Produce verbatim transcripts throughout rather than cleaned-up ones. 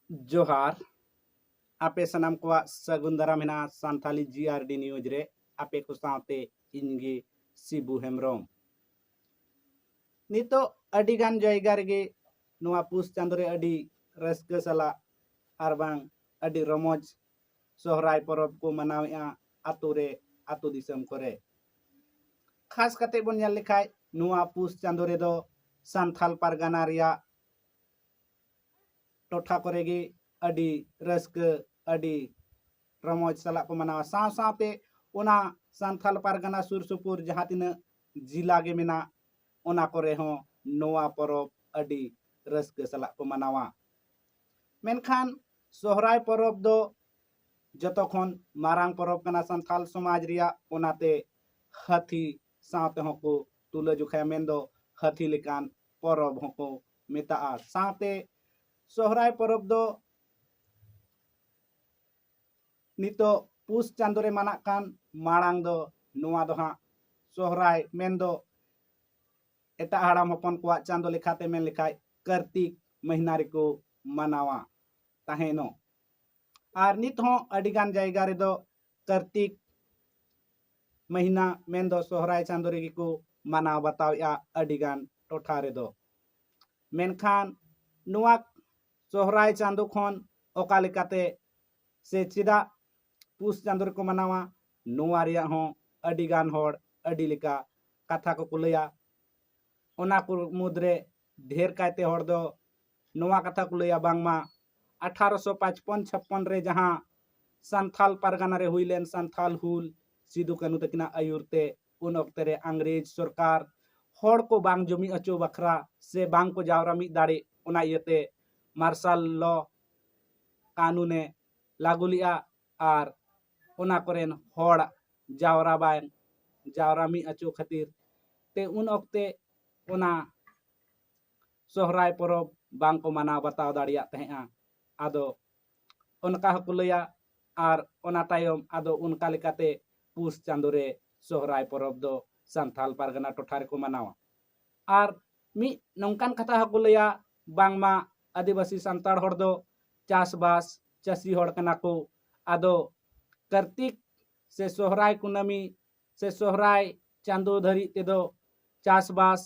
ᱡᱚᱦᱟᱨ᱾ ᱟᱯᱮ ᱥᱟᱱᱟᱢ ᱠᱚᱣᱟᱜ ᱥᱟᱹᱜᱩᱱ ᱫᱟᱨᱟᱢ ᱦᱮᱱᱟᱜᱼᱟ ᱥᱟᱱᱛᱷᱟᱞᱤ ᱡᱤ ᱟᱨ ᱰᱤ ᱱᱤᱭᱩᱡᱽ ᱨᱮ᱾ ᱟᱯᱮ ᱠᱚ ᱥᱟᱶᱛᱮ ᱤᱧ ᱜᱮ ᱥᱤᱵᱩ ᱦᱮᱢᱵᱨᱚᱢ᱾ ᱱᱤᱛᱚᱜ ᱟᱹᱰᱤ ᱜᱟᱱ ᱡᱟᱭᱜᱟ ᱨᱮᱜᱮ ᱱᱚᱣᱟ ᱯᱩᱥ ᱪᱟᱸᱫᱳ ᱨᱮ ᱟᱹᱰᱤ ᱨᱟᱹᱥᱠᱟᱹ ᱥᱟᱞᱟᱜ ᱟᱨ ᱵᱟᱝ ᱟᱹᱰᱤ ᱨᱚᱢᱚᱡᱽ ᱥᱚᱦᱨᱟᱭ ᱯᱚᱨᱚᱵᱽ ᱠᱚ ᱢᱟᱱᱟᱣᱮᱫᱼᱟ ᱟᱛᱳ ᱨᱮ, ᱟᱛᱳ ᱫᱤᱥᱚᱢ ᱠᱚᱨᱮ᱾ ᱠᱷᱟᱥ ᱠᱟᱛᱮ ᱵᱚᱱ ᱧᱮᱞ ᱞᱮᱠᱷᱟᱡ ᱱᱚᱣᱟ ᱯᱩᱥ ᱪᱟᱸᱫᱳ ᱨᱮᱫᱚ ᱥᱟᱱᱛᱷᱟᱞ ᱯᱟᱨᱜᱟᱱᱟ ᱨᱮᱭᱟᱜ ᱴᱚᱴᱷᱟ ᱠᱚᱨᱮ ᱜᱮ ᱟᱹᱰᱤ ᱨᱟᱹᱥᱠᱟᱹ, ᱟᱹᱰᱤ ᱨᱚᱢᱚᱡᱽ ᱥᱟᱞᱟᱜ ᱠᱚ ᱢᱟᱱᱟᱣᱟ᱾ ᱥᱟᱶ ᱥᱟᱶᱛᱮ ᱚᱱᱟ ᱥᱟᱱᱛᱷᱟᱞ ᱯᱟᱨᱜᱟᱱᱟ ᱥᱩᱨ ᱥᱩᱯᱩᱨ ᱡᱟᱦᱟᱸ ᱛᱤᱱᱟᱹᱜ ᱡᱮᱞᱟ ᱜᱮ ᱢᱮᱱᱟᱜ, ᱚᱱᱟ ᱠᱚᱨᱮ ᱦᱚᱸ ᱱᱚᱣᱟ ᱯᱚᱨᱚᱵᱽ ᱟᱹᱰᱤ ᱨᱟᱹᱥᱠᱟᱹ ᱥᱟᱞᱟᱜ ᱠᱚ ᱢᱟᱱᱟᱣᱟ᱾ ᱢᱮᱱᱠᱷᱟᱱ ᱥᱚᱦᱨᱟᱭ ᱯᱚᱨᱚᱵᱽ ᱫᱚ ᱡᱚᱛᱚ ᱠᱷᱚᱱ ᱢᱟᱨᱟᱝ ᱯᱚᱨᱚᱵᱽ ᱠᱟᱱᱟ ᱥᱟᱱᱛᱷᱟᱞ ᱥᱚᱢᱟᱡᱽ ᱨᱮᱭᱟᱜ, ᱚᱱᱟᱛᱮ ᱦᱟᱹᱛᱤ ᱥᱟᱶ ᱛᱮᱦᱚᱸ ᱠᱚ ᱛᱩᱞᱟᱹ ᱡᱚᱠᱷᱟᱭᱟ, ᱢᱮᱱᱫᱚ ᱦᱟᱹᱛᱤ ᱞᱮᱠᱟᱱ ᱯᱚᱨᱚᱵᱽ ᱦᱚᱸᱠᱚ ᱢᱮᱛᱟᱜᱼᱟ᱾ ᱥᱟᱶᱛᱮ ᱥᱚᱦᱨᱟᱭ ᱯᱚᱨᱚᱵᱽ ᱫᱚ ᱱᱤᱛᱚᱜ ᱯᱩᱥ ᱪᱟᱸᱫᱳ ᱨᱮ ᱢᱟᱱᱟᱜ ᱠᱟᱱ, ᱢᱟᱲᱟᱝ ᱫᱚ ᱱᱚᱣᱟ ᱫᱚ ᱦᱟᱸᱜ ᱥᱚᱦᱨᱟᱭ ᱢᱮᱱᱫᱚ ᱮᱴᱟᱜ ᱦᱟᱲᱟᱢ ᱦᱚᱯᱚᱱ ᱠᱚᱣᱟᱜ ᱪᱟᱸᱫᱳ ᱞᱮᱠᱟᱛᱮ ᱢᱮᱱ ᱞᱮᱠᱷᱟᱡ ᱠᱟᱨᱛᱤᱠ ᱢᱟᱹᱦᱱᱟᱹ ᱨᱮᱠᱚ ᱢᱟᱱᱟᱣᱟ ᱛᱟᱦᱮᱱᱚᱜ᱾ ᱟᱨ ᱱᱤᱛ ᱦᱚᱸ ᱟᱹᱰᱤ ᱜᱟᱱ ᱡᱟᱭᱜᱟ ᱨᱮᱫᱚ ᱠᱟᱨᱛᱤᱠ ᱢᱟᱹᱦᱱᱟᱹ ᱢᱮᱱᱫᱚ ᱥᱚᱦᱨᱟᱭ ᱪᱟᱸᱫᱳ ᱨᱮᱜᱮ ᱠᱚ ᱢᱟᱱᱟᱣ ᱵᱟᱛᱟᱣᱮᱫᱼᱟ ᱟᱹᱰᱤ ᱜᱟᱱ ᱴᱚᱴᱷᱟ ᱨᱮᱫᱚ᱾ ᱢᱮᱱᱠᱷᱟᱱ ᱱᱚᱣᱟ ᱥᱚᱦᱨᱟᱭ ᱪᱟᱸᱫᱳ ᱠᱷᱚᱱ ᱚᱠᱟ ᱞᱮᱠᱟᱛᱮ ᱥᱮ ᱪᱮᱫᱟᱜ ᱯᱩᱥ ᱪᱟᱸᱫᱳ ᱨᱮᱠᱚ ᱢᱟᱱᱟᱣᱟ, ᱱᱚᱣᱟ ᱨᱮᱭᱟᱜ ᱦᱚᱸ ᱟᱹᱰᱤ ᱜᱟᱱ ᱦᱚᱲ ᱟᱹᱰᱤ ᱞᱮᱠᱟ ᱠᱟᱛᱷᱟ ᱠᱚᱠᱚ ᱞᱟᱹᱭᱟ᱾ ᱚᱱᱟ ᱠᱚ ᱢᱩᱫᱽᱨᱮ ᱰᱷᱮᱨ ᱠᱟᱭᱛᱮ ᱦᱚᱲ ᱫᱚ ᱱᱚᱣᱟ ᱠᱟᱛᱷᱟ ᱠᱚ ᱞᱟᱹᱭᱟ, ᱵᱟᱝᱢᱟ ᱟᱴᱷᱟᱨᱚᱥᱚ ᱯᱟᱸᱪᱯᱚᱱ ᱪᱷᱟᱯᱯᱚᱱ ᱨᱮ ᱡᱟᱦᱟᱸ ᱥᱟᱱᱛᱷᱟᱞ ᱯᱟᱨᱜᱟᱱᱟ ᱨᱮ ᱦᱩᱭ ᱞᱮᱱ ᱥᱟᱱᱛᱷᱟᱞ ᱦᱩᱞ, ᱥᱤᱫᱩ ᱠᱟᱹᱱᱦᱩ ᱛᱟᱹᱠᱤᱱᱟᱜ ᱟᱹᱭᱩᱨ ᱛᱮ ᱩᱱ ᱚᱠᱛᱮ ᱨᱮ ᱤᱝᱨᱮᱡᱽ ᱥᱚᱨᱠᱟᱨ ᱦᱚᱲ ᱠᱚ ᱵᱟᱝ ᱡᱩᱢᱤᱫ ᱦᱚᱪᱚ ᱵᱟᱠᱷᱨᱟ ᱥᱮ ᱵᱟᱝ ᱠᱚ ᱡᱟᱣᱨᱟ ᱢᱤᱫ ᱫᱟᱲᱮ, ᱚᱱᱟ ᱤᱭᱟᱹᱛᱮ ᱢᱟᱨᱥᱟᱞ ᱞᱚ ᱠᱟᱹᱱᱩᱱᱮ ᱞᱟᱹᱜᱩ ᱞᱮᱜᱼᱟ᱾ ᱟᱨ ᱚᱱᱟ ᱠᱚᱨᱮᱱ ᱦᱚᱲ ᱡᱟᱣᱨᱟ ᱵᱟᱝ ᱡᱟᱣᱨᱟ ᱢᱤᱫ ᱦᱚᱪᱚ ᱠᱷᱟᱹᱛᱤᱨ ᱛᱮ ᱩᱱ ᱚᱠᱛᱮ ᱚᱱᱟ ᱥᱚᱦᱨᱟᱭ ᱯᱚᱨᱚᱵᱽ ᱵᱟᱝ ᱠᱚ ᱢᱟᱱᱟᱣ ᱵᱟᱛᱟᱣ ᱫᱟᱲᱮᱭᱟᱜ ᱛᱟᱦᱮᱸᱫᱼᱟ᱾ ᱟᱫᱚ ᱚᱱᱠᱟ ᱦᱚᱸᱠᱚ ᱞᱟᱹᱭᱟ᱾ ᱟᱨ ᱚᱱᱟ ᱛᱟᱭᱚᱢ ᱟᱫᱚ ᱚᱱᱠᱟ ᱞᱮᱠᱟᱛᱮ ᱯᱩᱥ ᱪᱟᱸᱫᱳ ᱨᱮ ᱥᱚᱦᱨᱟᱭ ᱯᱚᱨᱚᱵᱽ ᱫᱚ ᱥᱟᱱᱛᱷᱟᱞ ᱯᱟᱨᱜᱟᱱᱟ ᱴᱚᱴᱷᱟ ᱨᱮᱠᱚ ᱢᱟᱱᱟᱣᱟ᱾ ᱟᱨ ᱢᱤᱫ ᱱᱚᱝᱠᱟᱱ ᱠᱟᱛᱷᱟ ᱦᱚᱸᱠᱚ ᱞᱟᱹᱭᱟ, ᱵᱟᱝᱢᱟ ᱟᱹᱫᱤᱵᱟᱹᱥᱤ ᱥᱟᱱᱛᱟᱲ ᱦᱚᱲ ᱫᱚ ᱪᱟᱥᱵᱟᱥ ᱪᱟᱹᱥᱤ ᱦᱚᱲ ᱠᱟᱱᱟ ᱠᱚ᱾ ᱟᱫᱚ ᱠᱟᱨᱛᱤᱠ ᱥᱮ ᱥᱚᱦᱨᱟᱭ ᱠᱩᱱᱟᱹᱢᱤ ᱥᱮ ᱥᱚᱦᱨᱟᱭ ᱪᱟᱸᱫᱳ ᱫᱷᱟᱹᱨᱤᱡ ᱛᱮᱫᱚ ᱪᱟᱥᱵᱟᱥ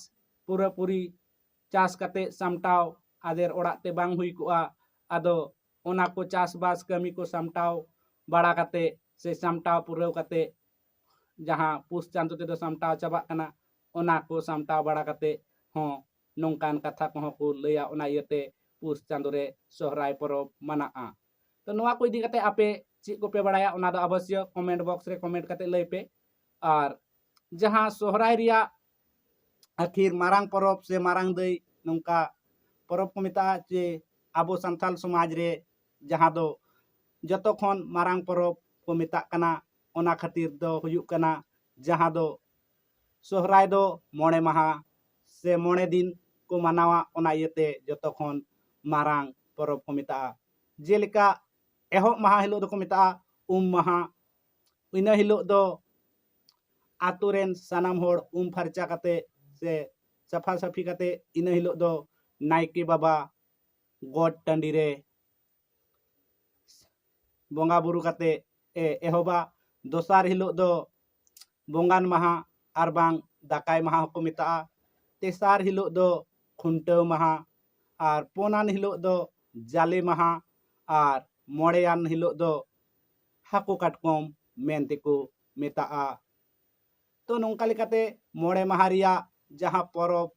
ᱯᱩᱨᱟᱹᱯᱩᱨᱤ ᱪᱟᱥ ᱠᱟᱛᱮ ᱥᱟᱢᱴᱟᱣ ᱟᱫᱮᱨ ᱚᱲᱟᱜ ᱛᱮ ᱵᱟᱝ ᱦᱩᱭ ᱠᱚᱜᱼᱟ᱾ ᱟᱫᱚ ᱚᱱᱟ ᱠᱚ ᱪᱟᱥᱵᱟᱥ ᱠᱟᱹᱢᱤ ᱠᱚ ᱥᱟᱢᱴᱟᱣ ᱵᱟᱲᱟ ᱠᱟᱛᱮ ᱥᱮ ᱥᱟᱢᱴᱟᱣ ᱯᱩᱨᱟᱹᱣ ᱠᱟᱛᱮ ᱡᱟᱦᱟᱸ ᱯᱩᱥ ᱪᱟᱸᱫᱳ ᱛᱮᱫᱚ ᱥᱟᱢᱴᱟᱣ ᱪᱟᱵᱟᱜ ᱠᱟᱱᱟ, ᱚᱱᱟ ᱠᱚ ᱥᱟᱢᱴᱟᱣ ᱵᱟᱲᱟ ᱠᱟᱛᱮ ᱦᱚᱸ ᱱᱚᱝᱠᱟᱱ ᱠᱟᱛᱷᱟ ᱠᱚᱦᱚᱸ ᱠᱚ ᱞᱟᱹᱭᱟ᱾ ᱚᱱᱟ ᱤᱭᱟᱹᱛᱮ ᱯᱩᱥ ᱪᱟᱸᱫᱳ ᱨᱮ ᱥᱚᱦᱨᱟᱭ ᱯᱚᱨᱚᱵᱽ ᱢᱟᱱᱟᱜᱼᱟ᱾ ᱛᱚ ᱱᱚᱣᱟ ᱠᱚ ᱤᱫᱤ ᱠᱟᱛᱮ ᱟᱯᱮ ᱪᱮᱫ ᱠᱚᱯᱮ ᱵᱟᱲᱟᱭᱟ, ᱚᱱᱟ ᱫᱚ ᱚᱵᱚᱥᱥᱳᱭ comment box ᱨᱮ comment ᱠᱟᱛᱮ ᱞᱟᱹᱭ ᱯᱮ᱾ ᱟᱨ ᱡᱟᱦᱟᱸ ᱥᱚᱦᱨᱟᱭ ᱨᱮᱭᱟᱜ ᱟᱹᱠᱷᱤᱨ ᱢᱟᱨᱟᱝ ᱯᱚᱨᱚᱵᱽ ᱥᱮ ᱢᱟᱨᱟᱝ ᱫᱟᱹᱭ ᱱᱚᱝᱠᱟ ᱯᱚᱨᱚᱵᱽ ᱠᱚ ᱢᱮᱛᱟᱜᱼᱟ, ᱡᱮ ᱟᱵᱚ ᱥᱟᱱᱛᱟᱲ ᱥᱚᱢᱟᱡᱽ ᱨᱮ ᱡᱟᱦᱟᱸ ᱫᱚ ᱡᱚᱛᱚ ᱠᱷᱚᱱ ᱢᱟᱨᱟᱝ ᱯᱚᱨᱚᱵᱽ ᱠᱚ ᱢᱮᱛᱟᱜ ᱠᱟᱱᱟ᱾ ᱚᱱᱟ ᱠᱷᱟᱹᱛᱤᱨ ᱫᱚ ᱦᱩᱭᱩᱜ ᱠᱟᱱᱟ ᱡᱟᱦᱟᱸ ᱫᱚ ᱥᱚᱦᱨᱟᱭ ᱫᱚ ᱢᱚᱬᱮ ᱢᱟᱦᱟ ᱥᱮ ᱢᱚᱬᱮ ᱫᱤᱱ ᱠᱚ ᱢᱟᱱᱟᱣᱟ᱾ ᱚᱱᱟ ᱤᱭᱟᱹᱛᱮ ᱡᱚᱛᱚ ᱠᱷᱚᱱ ᱢᱟᱨᱟᱝ ᱯᱚᱨᱚᱵᱽ ᱠᱚ ᱢᱮᱛᱟᱜᱼᱟ᱾ ᱡᱮᱞᱮᱠᱟ ᱮᱦᱚᱵ ᱢᱟᱦᱟ ᱦᱤᱞᱳᱜ ᱫᱚᱠᱚ ᱢᱮᱛᱟᱜᱼᱟ ᱩᱢ ᱢᱟᱦᱟ᱾ ᱤᱱᱟᱹ ᱦᱤᱞᱳᱜ ᱫᱚ ᱟᱛᱳ ᱨᱮᱱ ᱥᱟᱱᱟᱢ ᱦᱚᱲ ᱩᱢ ᱯᱷᱟᱨᱪᱟ ᱠᱟᱛᱮ ᱥᱮ ᱥᱟᱯᱷᱟ ᱥᱟᱹᱯᱷᱤ ᱠᱟᱛᱮ ᱤᱱᱟᱹ ᱦᱤᱞᱳᱜ ᱫᱚ ᱱᱟᱭᱠᱮ ᱵᱟᱵᱟ ᱜᱚᱴ ᱴᱟᱺᱰᱤ ᱨᱮ ᱵᱚᱸᱜᱟ ᱵᱩᱨᱩ ᱠᱟᱛᱮ ᱮ ᱮᱦᱚᱵᱟ᱾ ᱫᱚᱥᱟᱨ ᱦᱤᱞᱳᱜ ᱫᱚ ᱵᱚᱸᱜᱟᱱ ᱢᱟᱦᱟ ᱟᱨ ᱵᱟᱝ ᱫᱟᱠᱟᱭ ᱢᱟᱦᱟ ᱦᱚᱸᱠᱚ ᱢᱮᱛᱟᱜᱼᱟ᱾ ᱛᱮᱥᱟᱨ ᱦᱤᱞᱳᱜ ᱫᱚ ᱠᱷᱩᱱᱴᱟᱹᱣ ᱢᱟᱦᱟ ᱟᱨ ᱯᱩᱱᱟᱱ ᱦᱤᱞᱳᱜ ᱫᱚ ᱡᱟᱞᱮ ᱢᱟᱦᱟ ᱟᱨ ᱢᱚᱬᱮᱭᱟᱱ ᱦᱤᱞᱳᱜ ᱫᱚ ᱦᱟᱹᱠᱩ ᱠᱟᱴᱠᱚᱢ ᱢᱮᱱ ᱛᱮᱠᱚ ᱢᱮᱛᱟᱜᱼᱟ᱾ ᱛᱚ ᱱᱚᱝᱠᱟ ᱞᱮᱠᱟᱛᱮ ᱢᱚᱬᱮ ᱢᱟᱦᱟ ᱨᱮᱭᱟᱜ ᱡᱟᱦᱟᱸ ᱯᱚᱨᱚᱵᱽ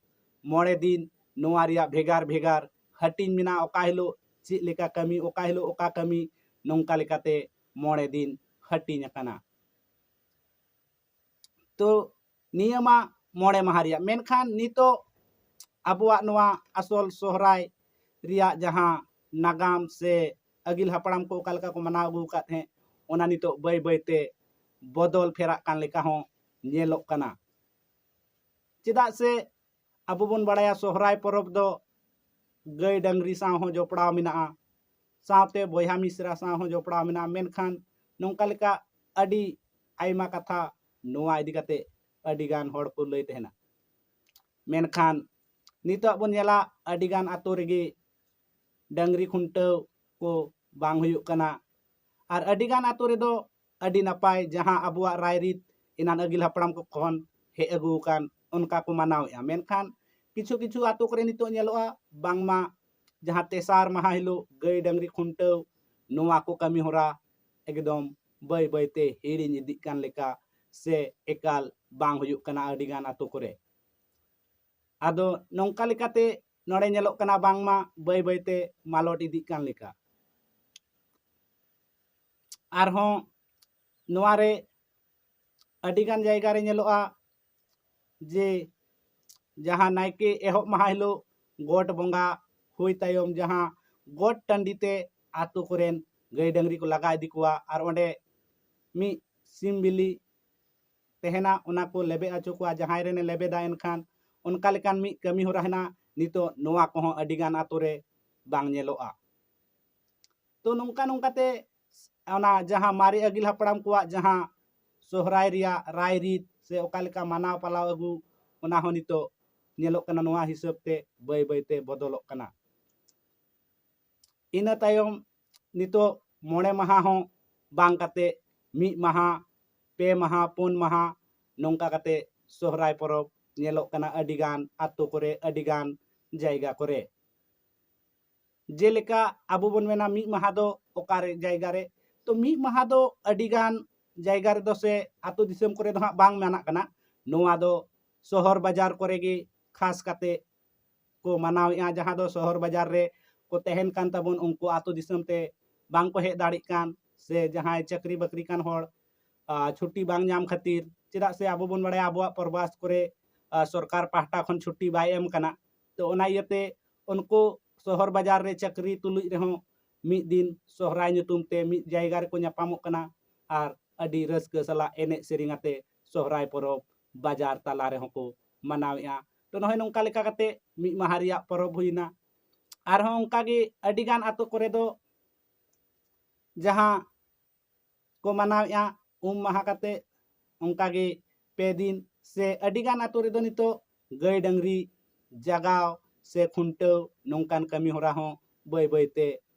ᱢᱚᱬᱮ ᱫᱤᱱ, ᱱᱚᱣᱟ ᱨᱮᱭᱟᱜ ᱵᱷᱮᱜᱟᱨ ᱵᱷᱮᱜᱟᱨ ᱦᱟᱹᱴᱤᱧ ᱢᱮᱱᱟᱜᱼᱟ᱾ ᱚᱠᱟ ᱦᱤᱞᱳᱜ ᱪᱮᱫ ᱞᱮᱠᱟ ᱠᱟᱹᱢᱤ, ᱚᱠᱟ ᱦᱤᱞᱳᱜ ᱚᱠᱟ ᱠᱟᱹᱢᱤ, ᱱᱚᱝᱠᱟ ᱞᱮᱠᱟᱛᱮ ᱢᱚᱬᱮ ᱫᱤᱱ ᱦᱟᱹᱴᱤᱧ ᱟᱠᱟᱱᱟ᱾ ᱛᱚ ᱱᱤᱭᱟᱹ ᱢᱟ ᱢᱚᱬᱮ ᱢᱟᱦᱟ ᱨᱮᱭᱟᱜ, ᱢᱮᱱᱠᱷᱟᱱ ᱱᱤᱛᱚᱜ ᱟᱵᱚᱣᱟᱜ ᱱᱚᱣᱟ ᱟᱥᱚᱞ ᱥᱚᱦᱨᱟᱭ ᱨᱮᱭᱟᱜ ᱡᱟᱦᱟᱸ ᱱᱟᱜᱟᱢ ᱥᱮ ᱟᱹᱜᱤᱞ ᱦᱟᱯᱲᱟᱢ ᱠᱚ ᱚᱠᱟ ᱞᱮᱠᱟ ᱠᱚ ᱢᱟᱱᱟᱣ ᱟᱹᱜᱩ ᱟᱠᱟᱫ ᱛᱟᱦᱮᱸᱫ, ᱚᱱᱟ ᱱᱤᱛᱚᱜ ᱵᱟᱹᱭ ᱵᱟᱹᱭ ᱛᱮ ᱵᱚᱫᱚᱞ ᱯᱷᱮᱨᱟᱜ ᱠᱟᱱ ᱞᱮᱠᱟ ᱦᱚᱸ ᱧᱮᱞᱚᱜ ᱠᱟᱱᱟ᱾ ᱪᱮᱫᱟᱜ ᱥᱮ ᱟᱵᱚ ᱵᱚᱱ ᱵᱟᱲᱟᱭᱟ ᱥᱚᱦᱨᱟᱭ ᱯᱚᱨᱚᱵᱽ ᱫᱚ ᱜᱟᱹᱭ ᱰᱟᱹᱝᱨᱤ ᱥᱟᱶ ᱦᱚᱸ ᱡᱚᱯᱲᱟᱣ ᱢᱮᱱᱟᱜᱼᱟ, ᱥᱟᱶᱛᱮ ᱵᱚᱭᱦᱟ ᱢᱤᱥᱨᱟ ᱥᱟᱶ ᱦᱚᱸ ᱡᱚᱯᱲᱟᱣ ᱢᱮᱱᱟᱜᱼᱟ᱾ ᱢᱮᱱᱠᱷᱟᱱ ᱱᱚᱝᱠᱟ ᱞᱮᱠᱟ ᱟᱹᱰᱤ ᱟᱭᱢᱟ ᱠᱟᱛᱷᱟ ᱱᱚᱣᱟ ᱤᱫᱤ ᱠᱟᱛᱮ ᱟᱹᱰᱤ ᱜᱟᱱ ᱦᱚᱲ ᱠᱚ ᱞᱟᱹᱭ ᱛᱟᱦᱮᱱᱟ᱾ ᱢᱮᱱᱠᱷᱟᱱ ᱱᱤᱛᱚᱜ ᱵᱚᱱ ᱧᱮᱞᱟ ᱟᱹᱰᱤ ᱜᱟᱱ ᱟᱛᱳ ᱨᱮᱜᱮ ᱰᱟᱹᱝᱨᱤ ᱠᱷᱩᱱᱴᱟᱹᱣ ᱠᱚ ᱵᱟᱝ ᱦᱩᱭᱩᱜ ᱠᱟᱱᱟ᱾ ᱟᱨ ᱟᱹᱰᱤᱜᱟᱱ ᱟᱛᱳ ᱨᱮᱫᱚ ᱟᱹᱰᱤ ᱱᱟᱯᱟᱭ ᱡᱟᱦᱟᱸ ᱟᱵᱚᱣᱟᱜ ᱨᱟᱭᱨᱤᱛ ᱮᱱᱟᱱ ᱟᱹᱜᱤᱞ ᱦᱟᱯᱲᱟᱢ ᱠᱚ ᱠᱷᱚᱱ ᱦᱮᱡ ᱟᱹᱜᱩ ᱟᱠᱟᱱ ᱚᱱᱠᱟ ᱠᱚ ᱢᱟᱱᱟᱣᱮᱫᱼᱟ᱾ ᱢᱮᱱᱠᱷᱟᱱ ᱠᱤᱪᱷᱩ ᱠᱤᱪᱷᱩ ᱟᱛᱳ ᱠᱚᱨᱮ ᱱᱤᱛᱚᱜ ᱧᱮᱞᱚᱜᱼᱟ ᱵᱟᱝᱢᱟ ᱡᱟᱦᱟᱸ ᱛᱮᱥᱟᱨ ᱢᱟᱦᱟ ᱦᱤᱞᱳᱜ ᱜᱟᱹᱭ ᱰᱟᱹᱝᱨᱤ ᱠᱷᱩᱱᱴᱟᱹᱣ, ᱱᱚᱣᱟ ᱠᱚ ᱠᱟᱹᱢᱤ ᱦᱚᱨᱟ ᱮᱠᱫᱚᱢ ᱵᱟᱹᱭ ᱵᱟᱹᱭᱛᱮ ᱦᱤᱲᱤᱧ ᱤᱫᱤᱜ ᱠᱟᱱ ᱞᱮᱠᱟ ᱥᱮ ᱮᱠᱟᱞ ᱵᱟᱝ ᱦᱩᱭᱩᱜ ᱠᱟᱱᱟ ᱟᱹᱰᱤᱜᱟᱱ ᱟᱛᱳ ᱠᱚᱨᱮ᱾ ᱟᱫᱚ ᱱᱚᱝᱠᱟ ᱞᱮᱠᱟᱛᱮ ᱱᱚᱰᱮ ᱧᱮᱞᱚᱜ ᱠᱟᱱᱟ ᱵᱟᱝᱢᱟ ᱵᱟᱹᱭ ᱵᱟᱹᱭᱛᱮ ᱢᱟᱞᱚᱴ ᱤᱫᱤᱜ ᱠᱟᱱ ᱞᱮᱠᱟ᱾ ᱟᱨᱦᱚᱸ ᱱᱚᱣᱟ ᱨᱮ ᱟᱹᱰᱤᱜᱟᱱ ᱡᱟᱭᱜᱟ ᱨᱮ ᱧᱮᱞᱚᱜᱼᱟ ᱡᱮ ᱡᱟᱦᱟᱸ ᱱᱟᱭᱠᱮ ᱮᱦᱚᱵ ᱢᱟᱦᱟ ᱦᱤᱞᱳᱜ ᱜᱚᱴ ᱵᱚᱸᱜᱟ ᱦᱩᱭ ᱛᱟᱭᱚᱢ ᱡᱟᱦᱟᱸ ᱜᱚᱴ ᱴᱟᱺᱰᱤ ᱛᱮ ᱟᱛᱳ ᱠᱚᱨᱮᱱ ᱜᱟᱹᱭ ᱰᱟᱹᱝᱨᱤ ᱠᱚ ᱞᱟᱜᱟ ᱤᱫᱤ ᱠᱚᱣᱟ ᱟᱨ ᱚᱸᱰᱮ ᱢᱤᱫ ᱥᱤᱢ ᱵᱤᱞᱤ ᱛᱟᱦᱮᱱᱟ, ᱚᱱᱟ ᱠᱚ ᱞᱮᱵᱮᱫ ᱦᱚᱪᱚ ᱠᱚᱣᱟ᱾ ᱡᱟᱦᱟᱸᱭ ᱨᱮᱱᱮ ᱞᱮᱵᱮᱫᱟ ᱮᱱᱠᱷᱟᱱ ᱚᱱᱠᱟ ᱞᱮᱠᱟᱱ ᱢᱤᱫ ᱠᱟᱹᱢᱤ ᱦᱚᱨᱟ ᱦᱮᱱᱟᱜ, ᱱᱤᱛᱚᱜ ᱱᱚᱣᱟ ᱠᱚᱦᱚᱸ ᱟᱹᱰᱤᱜᱟᱱ ᱟᱛᱳ ᱨᱮ ᱵᱟᱝ ᱧᱮᱞᱚᱜᱼᱟ᱾ ᱛᱚ ᱱᱚᱝᱠᱟ ᱱᱚᱝᱠᱟᱛᱮ ᱚᱱᱟ ᱡᱟᱦᱟᱸ ᱢᱟᱨᱮ ᱟᱹᱜᱤᱞ ᱦᱟᱯᱲᱟᱢ ᱠᱚᱣᱟᱜ ᱡᱟᱦᱟᱸ ᱥᱚᱦᱨᱟᱭ ᱨᱮᱭᱟᱜ ᱨᱟᱭᱨᱤᱛ ᱥᱮ ᱚᱠᱟ ᱞᱮᱠᱟ ᱢᱟᱱᱟᱣ ᱯᱟᱞᱟᱣ ᱟᱹᱜᱩ, ᱚᱱᱟ ᱦᱚᱸ ᱱᱤᱛᱚᱜ ᱧᱮᱞᱚᱜ ᱠᱟᱱᱟ ᱱᱚᱣᱟ ᱦᱤᱥᱟᱹᱵ ᱛᱮ ᱵᱟᱹᱭ ᱵᱟᱹᱭᱛᱮ ᱵᱚᱫᱚᱞᱚᱜ ᱠᱟᱱᱟ᱾ ᱤᱱᱟᱹ ᱛᱟᱭᱚᱢ ᱱᱤᱛᱚᱜ ᱢᱚᱬᱮ ᱢᱟᱦᱟ ᱦᱚᱸ ᱵᱟᱝ ᱠᱟᱛᱮ ᱢᱤᱫ ᱢᱟᱦᱟ, ᱯᱮ ᱢᱟᱦᱟ, ᱯᱩᱱ ᱢᱟᱦᱟ ᱱᱚᱝᱠᱟ ᱠᱟᱛᱮ ᱥᱚᱦᱨᱟᱭ ᱯᱚᱨᱚᱵᱽ ᱧᱮᱞᱚᱜ ᱠᱟᱱᱟ ᱟᱹᱰᱤᱜᱟᱱ ᱟᱛᱳ ᱠᱚᱨᱮ, ᱟᱹᱰᱤᱜᱟᱱ ᱡᱟᱭᱜᱟ ᱠᱚᱨᱮ᱾ ᱡᱮᱞᱮᱠᱟ ᱟᱵᱚ ᱵᱚᱱ ᱢᱮᱱᱟ ᱢᱤᱫ ᱢᱟᱦᱟ ᱫᱚ ᱚᱠᱟᱨᱮ ᱡᱟᱭᱜᱟ ᱨᱮ, ᱛᱚ ᱢᱤᱫ ᱢᱟᱦᱟ ᱫᱚ ᱟᱹᱰᱤᱜᱟᱱ ᱡᱟᱭᱜᱟ ᱨᱮᱫᱚ ᱥᱮ ᱟᱛᱳ ᱫᱤᱥᱚᱢ ᱠᱚᱨᱮ ᱫᱚ ᱦᱟᱸᱜ ᱵᱟᱝ ᱢᱟᱱᱟᱜ ᱠᱟᱱᱟ᱾ ᱱᱚᱣᱟ ᱫᱚ ᱥᱚᱦᱚᱨ ᱵᱟᱡᱟᱨ ᱠᱚᱨᱮ ᱜᱮ ᱠᱷᱟᱥ ᱠᱟᱛᱮ ᱠᱚ ᱢᱟᱱᱟᱣᱮᱫᱼᱟ, ᱡᱟᱦᱟᱸ ᱫᱚ ᱥᱚᱦᱚᱨ ᱵᱟᱡᱟᱨ ᱨᱮ ᱠᱚ ᱛᱟᱦᱮᱱ ᱠᱟᱱ ᱛᱟᱵᱚᱱ, ᱩᱱᱠᱩ ᱟᱛᱳ ᱫᱤᱥᱚᱢ ᱛᱮ ᱵᱟᱝ ᱠᱚ ᱦᱮᱡ ᱫᱟᱲᱮᱜ ᱠᱟᱱ, ᱥᱮ ᱡᱟᱦᱟᱸᱭ ᱪᱟᱹᱠᱨᱤ ᱵᱟᱹᱠᱨᱤ ᱠᱟᱱ ᱦᱚᱲ, ᱟᱨ ᱪᱷᱩᱴᱤ ᱵᱟᱝ ᱧᱟᱢ ᱠᱷᱟᱹᱛᱤᱨ, ᱪᱮᱫᱟᱜ ᱥᱮ ᱟᱵᱚ ᱵᱚᱱ ᱵᱟᱲᱟᱭᱟ ᱟᱵᱚᱣᱟᱜ ᱯᱚᱨᱵᱟᱥ ᱠᱚᱨᱮ, ᱟᱨ ᱥᱚᱨᱠᱟᱨ ᱯᱟᱦᱴᱟ ᱠᱷᱚᱱ ᱪᱷᱩᱴᱤ ᱵᱟᱭ ᱮᱢ ᱠᱟᱱᱟ᱾ ᱛᱚ ᱚᱱᱟ ᱤᱭᱟᱹᱛᱮ ᱩᱱᱠᱩ ᱥᱚᱦᱚᱨ ᱵᱟᱡᱟᱨ ᱨᱮ ᱪᱟᱹᱠᱨᱤ ᱛᱩᱞᱩᱡ ᱨᱮᱦᱚᱸ ᱢᱤᱫ ᱫᱤᱱ ᱥᱚᱦᱨᱟᱭ ᱧᱩᱛᱩᱢ ᱛᱮ ᱢᱤᱫ ᱡᱟᱭᱜᱟ ᱨᱮᱠᱚ ᱧᱟᱯᱟᱢᱚᱜ ᱠᱟᱱᱟ ᱟᱨ ᱟᱹᱰᱤ ᱨᱟᱹᱥᱠᱟᱹ ᱥᱟᱞᱟᱜ ᱮᱱᱮᱡ ᱥᱮᱨᱮᱧ ᱟᱛᱮ ᱥᱚᱦᱨᱟᱭ ᱯᱚᱨᱚᱵᱽ ᱵᱟᱡᱟᱨ ᱛᱟᱞᱟ ᱨᱮᱦᱚᱸ ᱠᱚ ᱢᱟᱱᱟᱣᱮᱫᱼᱟ᱾ ᱛᱚ ᱱᱚᱜᱼᱚᱭ ᱱᱚᱝᱠᱟ ᱞᱮᱠᱟ ᱠᱟᱛᱮ ᱢᱤᱫ ᱢᱟᱦᱟ ᱨᱮᱭᱟᱜ ᱯᱚᱨᱚᱵᱽ ᱦᱩᱭᱱᱟ᱾ ᱟᱨᱦᱚᱸ ᱚᱱᱠᱟᱜᱮ ᱟᱹᱰᱤᱜᱟᱱ ᱟᱛᱳ ᱠᱚᱨᱮ ᱫᱚ ᱡᱟᱦᱟᱸ ᱠᱚ ᱢᱟᱱᱟᱣᱮᱫᱼᱟ ᱩᱢ ᱢᱟᱦᱟ ᱠᱟᱛᱮ, ᱚᱱᱠᱟᱜᱮ ᱯᱮ ᱫᱤᱱ ᱥᱮ ᱟᱹᱰᱤᱜᱟᱱ ᱟᱛᱳ ᱨᱮᱫᱚ ᱱᱤᱛᱚᱜ ᱜᱟᱹᱭ ᱰᱟᱹᱝᱨᱤ ᱡᱟᱜᱟᱣ ᱥᱮ ᱠᱷᱩᱱᱴᱟᱹᱣ ᱱᱚᱝᱠᱟᱱ ᱠᱟᱹᱢᱤ ᱦᱚᱨᱟ ᱦᱚᱸ ᱵᱟᱹᱭ ᱵᱟᱹᱭᱛᱮ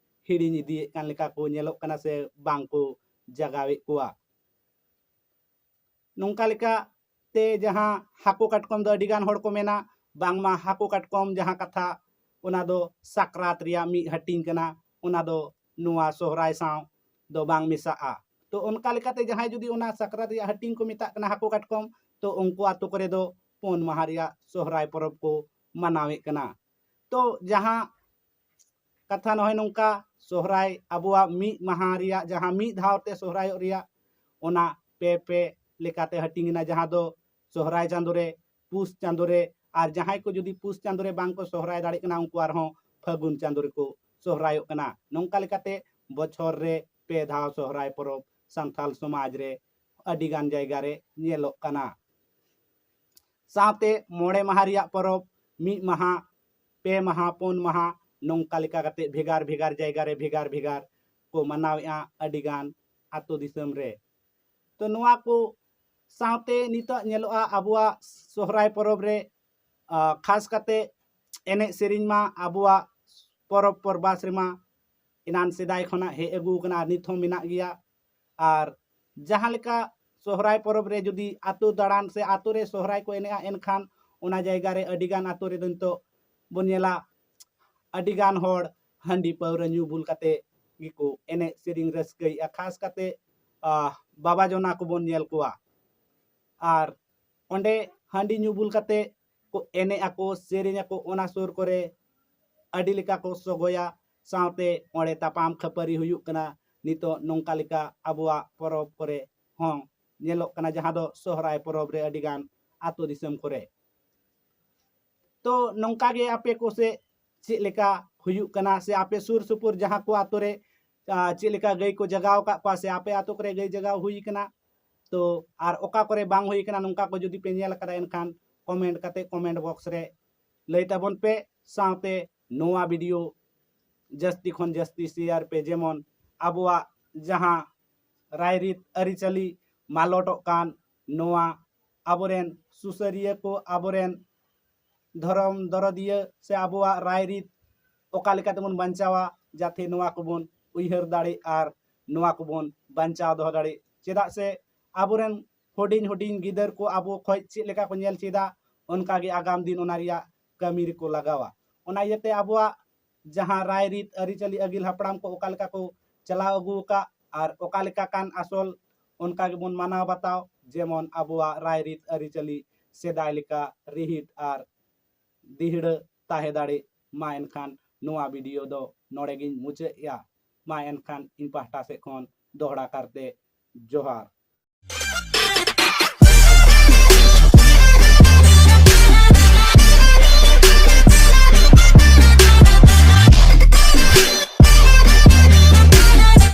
ᱦᱤᱲᱤᱧ ᱤᱫᱤᱭᱮᱫ ᱠᱟᱱ ᱞᱮᱠᱟ ᱠᱚ ᱧᱮᱞᱚᱜ ᱠᱟᱱᱟ ᱥᱮ ᱵᱟᱝ ᱠᱚ ᱡᱟᱜᱟᱣᱮᱫ ᱠᱚᱣᱟ᱾ ᱱᱚᱝᱠᱟ ᱞᱮᱠᱟᱛᱮ ᱡᱟᱦᱟᱸ ᱦᱟᱹᱠᱩ ᱠᱟᱴᱠᱚᱢ ᱫᱚ ᱟᱹᱰᱤ ᱜᱟᱱ ᱦᱚᱲ ᱠᱚ ᱢᱮᱱᱟ ᱵᱟᱝᱢᱟ ᱦᱟᱹᱠᱩ ᱠᱟᱴᱠᱚᱢ ᱡᱟᱦᱟᱸ ᱠᱟᱛᱷᱟ, ᱚᱱᱟ ᱫᱚ ᱥᱟᱠᱨᱟᱛ ᱨᱮᱭᱟᱜ ᱢᱤᱫ ᱦᱟᱹᱴᱤᱧ ᱠᱟᱱᱟ, ᱚᱱᱟ ᱫᱚ ᱱᱚᱣᱟ ᱥᱚᱦᱨᱟᱭ ᱥᱟᱶ ᱫᱚ ᱵᱟᱝ ᱢᱮᱥᱟᱜᱼᱟ᱾ ᱛᱚ ᱚᱱᱠᱟ ᱞᱮᱠᱟᱛᱮ ᱡᱟᱦᱟᱸᱭ ᱡᱩᱫᱤ ᱚᱱᱟ ᱥᱟᱠᱨᱟᱛ ᱨᱮᱭᱟᱜ ᱦᱟᱹᱴᱤᱧ ᱠᱚ ᱢᱮᱛᱟᱜ ᱠᱟᱱᱟ ᱦᱟᱹᱠᱩ ᱠᱟᱴᱠᱚᱢ, ᱛᱚ ᱩᱱᱠᱩ ᱟᱛᱳ ᱠᱚᱨᱮ ᱫᱚ ᱯᱩᱱ ᱢᱟᱦᱟ ᱨᱮᱭᱟᱜ ᱥᱚᱦᱨᱟᱭ ᱯᱚᱨᱚᱵᱽ ᱠᱚ ᱢᱟᱱᱟᱣᱮᱫ ᱠᱟᱱᱟ᱾ ᱛᱚ ᱡᱟᱦᱟᱸ ᱠᱟᱛᱷᱟ ᱱᱚᱜᱼᱚᱭ ᱱᱚᱝᱠᱟ, ᱥᱚᱦᱨᱟᱭ ᱟᱵᱚᱣᱟᱜ ᱢᱤᱫ ᱢᱟᱦᱟ ᱨᱮᱭᱟᱜ ᱡᱟᱦᱟᱸ ᱢᱤᱫ ᱫᱷᱟᱣ ᱛᱮ ᱥᱚᱦᱨᱟᱭᱚᱜ ᱨᱮᱭᱟᱜ, ᱚᱱᱟ ᱯᱮ ᱯᱮ ᱞᱮᱠᱟᱛᱮ ᱦᱟᱹᱴᱤᱧ ᱮᱱᱟ, ᱡᱟᱦᱟᱸ ᱫᱚ ᱥᱚᱦᱨᱟᱭ ᱪᱟᱸᱫᱳ ᱨᱮ, ᱯᱩᱥ ᱪᱟᱸᱫᱳ ᱨᱮ, ᱟᱨ ᱡᱟᱦᱟᱸᱭ ᱠᱚ ᱡᱩᱫᱤ ᱯᱩᱥ ᱪᱟᱸᱫᱳ ᱨᱮ ᱵᱟᱝ ᱠᱚ ᱥᱚᱦᱨᱟᱭ ᱫᱟᱲᱮᱭᱟᱜ ᱠᱟᱱᱟ, ᱩᱱᱠᱩ ᱟᱨᱦᱚᱸ ᱯᱷᱟᱹᱜᱩᱱ ᱪᱟᱸᱫᱳ ᱨᱮᱠᱚ ᱥᱚᱦᱨᱟᱭᱚᱜ ᱠᱟᱱᱟ᱾ ᱱᱚᱝᱠᱟ ᱞᱮᱠᱟᱛᱮ ᱵᱚᱪᱷᱚᱨ ᱨᱮ ᱯᱮ ᱫᱷᱟᱣ ᱥᱚᱦᱨᱟᱭ ᱯᱚᱨᱚᱵᱽ ᱥᱟᱱᱛᱟᱞ ᱥᱚᱢᱟᱡᱽ ᱨᱮ ᱟᱹᱰᱤᱜᱟᱱ ᱡᱟᱭᱜᱟ ᱨᱮ ᱧᱮᱞᱚᱜ ᱠᱟᱱᱟ᱾ ᱥᱟᱶᱛᱮ ᱢᱚᱬᱮ ᱢᱟᱦᱟ ᱨᱮᱭᱟᱜ ᱯᱚᱨᱚᱵᱽ, ᱢᱤᱫ ᱢᱟᱦᱟ, ᱯᱮ ᱢᱟᱦᱟ, ᱯᱩᱱ ᱢᱟᱦᱟ, ᱱᱚᱝᱠᱟ ᱞᱮᱠᱟ ᱠᱟᱛᱮ ᱵᱷᱮᱜᱟᱨ ᱵᱷᱮᱜᱟᱨ ᱡᱟᱭᱜᱟ ᱨᱮ ᱵᱷᱮᱜᱟᱨ ᱵᱷᱮᱜᱟᱨ ᱠᱚ ᱢᱟᱱᱟᱣᱮᱫᱼᱟ ᱟᱹᱰᱤᱜᱟᱱ ᱟᱹᱛᱩ ᱫᱤᱥᱚᱢ ᱨᱮ᱾ ᱛᱚ ᱱᱚᱣᱟ ᱠᱚ ᱥᱟᱶᱛᱮ ᱱᱤᱛᱚᱜ ᱧᱮᱞᱚᱜᱼᱟ ᱟᱵᱚᱣᱟᱜ ᱥᱚᱦᱨᱟᱭ ᱯᱚᱨᱚᱵᱽ ᱨᱮ, ᱟ, ᱠᱷᱟᱥ ᱠᱟᱛᱮ ᱮᱱᱮᱡ ᱥᱮᱨᱮᱧ ᱢᱟ ᱟᱵᱚᱣᱟᱜ ᱯᱚᱨᱚᱵᱽ ᱯᱚᱨᱵᱟᱥ ᱨᱮᱢᱟ ᱮᱱᱟᱱ ᱥᱮᱫᱟᱭ ᱠᱷᱚᱱᱟᱜ ᱦᱮᱡ ᱟᱹᱜᱩ ᱟᱠᱟᱱᱟ ᱟᱨ ᱱᱤᱛ ᱦᱚᱸ ᱢᱮᱱᱟᱜ ᱜᱮᱭᱟ᱾ ᱟᱨ ᱡᱟᱦᱟᱸ ᱞᱮᱠᱟ ᱥᱚᱦᱨᱟᱭ ᱯᱚᱨᱚᱵᱽ ᱨᱮ ᱡᱩᱫᱤ ᱟᱹᱛᱩ ᱫᱟᱬᱟᱱ ᱥᱮ ᱟᱹᱛᱩ ᱨᱮ ᱥᱚᱦᱨᱟᱭ ᱠᱚ ᱮᱱᱮᱡᱼᱟ, ᱮᱱᱠᱷᱟᱱ ᱚᱱᱟ ᱡᱟᱭᱜᱟ ᱨᱮ ᱟᱹᱰᱤᱜᱟᱱ ᱟᱹᱛᱩ ᱨᱮᱫᱚ ᱱᱤᱛᱚᱜ ᱵᱚᱱ ᱧᱮᱞᱟ ᱟᱹᱰᱤᱜᱟᱱ ᱦᱚᱲ ᱦᱟᱺᱰᱤ ᱯᱟᱹᱣᱨᱟᱹ ᱧᱩ ᱵᱩᱞ ᱠᱟᱛᱮ ᱜᱮᱠᱚ ᱮᱱᱮᱡ ᱥᱮᱨᱮᱧ ᱨᱟᱹᱥᱠᱟᱹᱭᱮᱫᱼᱟ᱾ ᱠᱷᱟᱥ ᱠᱟᱛᱮ, ᱟᱦ, ᱵᱟᱵᱟ ᱡᱚᱱᱟ ᱠᱚᱵᱚᱱ ᱧᱮᱞ ᱠᱚᱣᱟ᱾ ᱟᱨ ᱚᱸᱰᱮ ᱦᱟᱺᱰᱤ ᱧᱩ ᱵᱩᱞ ᱠᱟᱛᱮ ᱠᱚ ᱮᱱᱮᱡ ᱟᱠᱚ, ᱥᱮᱨᱮᱧ ᱟᱠᱚ, ᱚᱱᱟ ᱥᱩᱨ ᱠᱚᱨᱮ ᱟᱹᱰᱤ ᱞᱮᱠᱟ ᱠᱚ ᱥᱚᱜᱚᱭᱟ, ᱥᱟᱶᱛᱮ ᱚᱸᱰᱮ ᱛᱟᱯᱟᱢ ᱠᱷᱟᱹᱯᱟᱹᱨᱤ ᱦᱩᱭᱩᱜ ᱠᱟᱱᱟ᱾ ᱱᱤᱛᱚᱜ ᱱᱚᱝᱠᱟ ᱞᱮᱠᱟ ᱟᱵᱚᱣᱟᱜ ᱯᱚᱨᱚᱵᱽ ᱠᱚᱨᱮ ᱦᱚᱸ ᱧᱮᱞᱚᱜ ᱠᱟᱱᱟ, ᱡᱟᱦᱟᱸ ᱫᱚ ᱥᱚᱦᱨᱟᱭ ᱯᱚᱨᱚᱵᱽ ᱨᱮ ᱟᱹᱰᱤᱜᱟᱱ ᱟᱹᱛᱩ ᱫᱤᱥᱚᱢ ᱠᱚᱨᱮ᱾ ᱛᱚ ᱱᱚᱝᱠᱟ ᱜᱮ ᱟᱯᱮ ᱠᱚ ᱥᱮᱫ ᱪᱮᱫ ᱞᱮᱠᱟ ᱦᱩᱭᱩᱜ ᱠᱟᱱᱟ ᱥᱮ ᱟᱯᱮ ᱥᱩᱨ ᱥᱩᱯᱩᱨ ᱡᱟᱦᱟᱸ ᱠᱚ ᱟᱛᱳ ᱨᱮ, ᱟ, ᱪᱮᱫ ᱞᱮᱠᱟ ᱜᱟᱹᱭ ᱠᱚ ᱡᱟᱜᱟᱣ ᱟᱠᱟᱫ ᱠᱚᱣᱟ ᱥᱮ ᱟᱯᱮ ᱟᱛᱳ ᱠᱚᱨᱮ ᱜᱟᱹᱭ ᱡᱟᱜᱟᱣ ᱦᱩᱭ ᱠᱟᱱᱟ? ᱛᱚ ᱟᱨ ᱚᱠᱟ ᱠᱚᱨᱮ ᱵᱟᱝ ᱦᱩᱭ ᱠᱟᱱᱟ, ᱱᱚᱝᱠᱟ ᱠᱚ ᱡᱩᱫᱤ ᱯᱮ ᱧᱮᱞ ᱟᱠᱟᱫᱟ, ᱮᱱᱠᱷᱟᱱ comment ᱠᱟᱛᱮ comment box ᱨᱮ ᱞᱟᱹᱭ ᱛᱟᱵᱚᱱ ᱯᱮ᱾ ᱥᱟᱶᱛᱮ ᱱᱚᱣᱟ video ᱡᱟᱹᱥᱛᱤ ᱠᱷᱚᱱ ᱡᱟᱹᱥᱛᱤ share ᱯᱮ, ᱡᱮᱢᱚᱱ ᱟᱵᱚᱣᱟᱜ ᱡᱟᱦᱟᱸ ᱨᱟᱭᱨᱤᱛ ᱟᱹᱨᱤᱪᱟᱹᱞᱤ ᱢᱟᱞᱚᱴᱚᱜ ᱠᱟᱱ, ᱱᱚᱣᱟ ᱟᱵᱚᱨᱮᱱ ᱥᱩᱥᱟᱹᱨᱤᱭᱟᱹ ᱠᱚ, ᱟᱵᱚᱨᱮᱱ ᱫᱷᱚᱨᱚᱢ ᱫᱚᱨᱚᱫᱤᱭᱟᱹ ᱥᱮ ᱟᱵᱚᱣᱟᱜ ᱨᱟᱭᱨᱤᱛ ᱚᱠᱟ ᱞᱮᱠᱟ ᱛᱮᱵᱚᱱ ᱵᱟᱧᱪᱟᱣᱟ, ᱡᱟᱛᱮ ᱱᱚᱣᱟ ᱠᱚᱵᱚᱱ ᱩᱭᱦᱟᱹᱨ ᱫᱟᱲᱮ ᱟᱨ ᱱᱚᱣᱟ ᱠᱚᱵᱚᱱ ᱵᱟᱧᱪᱟᱣ ᱫᱚᱦᱚ ᱫᱟᱲᱮ᱾ ᱪᱮᱫᱟᱜ ᱥᱮ ᱟᱵᱚᱨᱮᱱ ᱦᱩᱰᱤᱧ ᱦᱩᱰᱤᱧ ᱜᱤᱫᱟᱹᱨ ᱠᱚ ᱟᱵᱚ ᱠᱷᱚᱱ ᱪᱮᱫ ᱞᱮᱠᱟ ᱠᱚ ᱧᱮᱞ ᱪᱮᱫᱟ, ᱚᱱᱠᱟᱜᱮ ᱟᱜᱟᱢ ᱫᱤᱱ ᱚᱱᱟ ᱨᱮᱭᱟᱜ ᱠᱟᱹᱢᱤ ᱨᱮᱠᱚ ᱞᱟᱜᱟᱣᱟ᱾ ᱚᱱᱟ ᱤᱭᱟᱹᱛᱮ ᱟᱵᱚᱣᱟᱜ ᱡᱟᱦᱟᱸ ᱨᱟᱭᱨᱤᱛ ᱟᱹᱨᱤᱪᱟᱹᱞᱤ ᱟᱹᱜᱤᱞ ᱦᱟᱯᱲᱟᱢ ᱠᱚ ᱚᱠᱟ ᱞᱮᱠᱟ ᱠᱚ ᱪᱟᱞᱟᱣ ᱟᱹᱜᱩ ᱟᱠᱟᱫ ᱟᱨ ᱚᱠᱟ ᱞᱮᱠᱟ ᱠᱟᱱ ᱟᱥᱚᱞ, ᱚᱱᱠᱟ ᱜᱮᱵᱚᱱ ᱢᱟᱱᱟᱣ ᱵᱟᱛᱟᱣ, ᱡᱮᱢᱚᱱ ᱟᱵᱚᱣᱟᱜ ᱨᱟᱭᱨᱤᱛ ᱟᱹᱨᱤᱪᱟᱹᱞᱤ ᱥᱮᱫᱟᱭ ᱞᱮᱠᱟ ᱨᱤᱦᱤᱴ ᱟᱨ ᱫᱤᱦᱲᱟᱹ ᱛᱟᱦᱮᱸ ᱫᱟᱲᱮ ᱢᱟ᱾ ᱮᱱᱠᱷᱟᱱ ᱱᱚᱣᱟ ᱵᱷᱤᱰᱤᱭᱳ ᱫᱚ ᱱᱚᱰᱮ ᱜᱤᱧ ᱢᱩᱪᱟᱹᱫ ᱮᱜᱼᱟ᱾ ᱢᱟ ᱮᱱᱠᱷᱟᱱ ᱤᱧ ᱯᱟᱦᱴᱟ ᱥᱮᱫ ᱠᱷᱚᱱ ᱫᱚᱦᱲᱟ ᱠᱟᱨᱛᱮ ᱡᱚᱦᱟᱨ᱾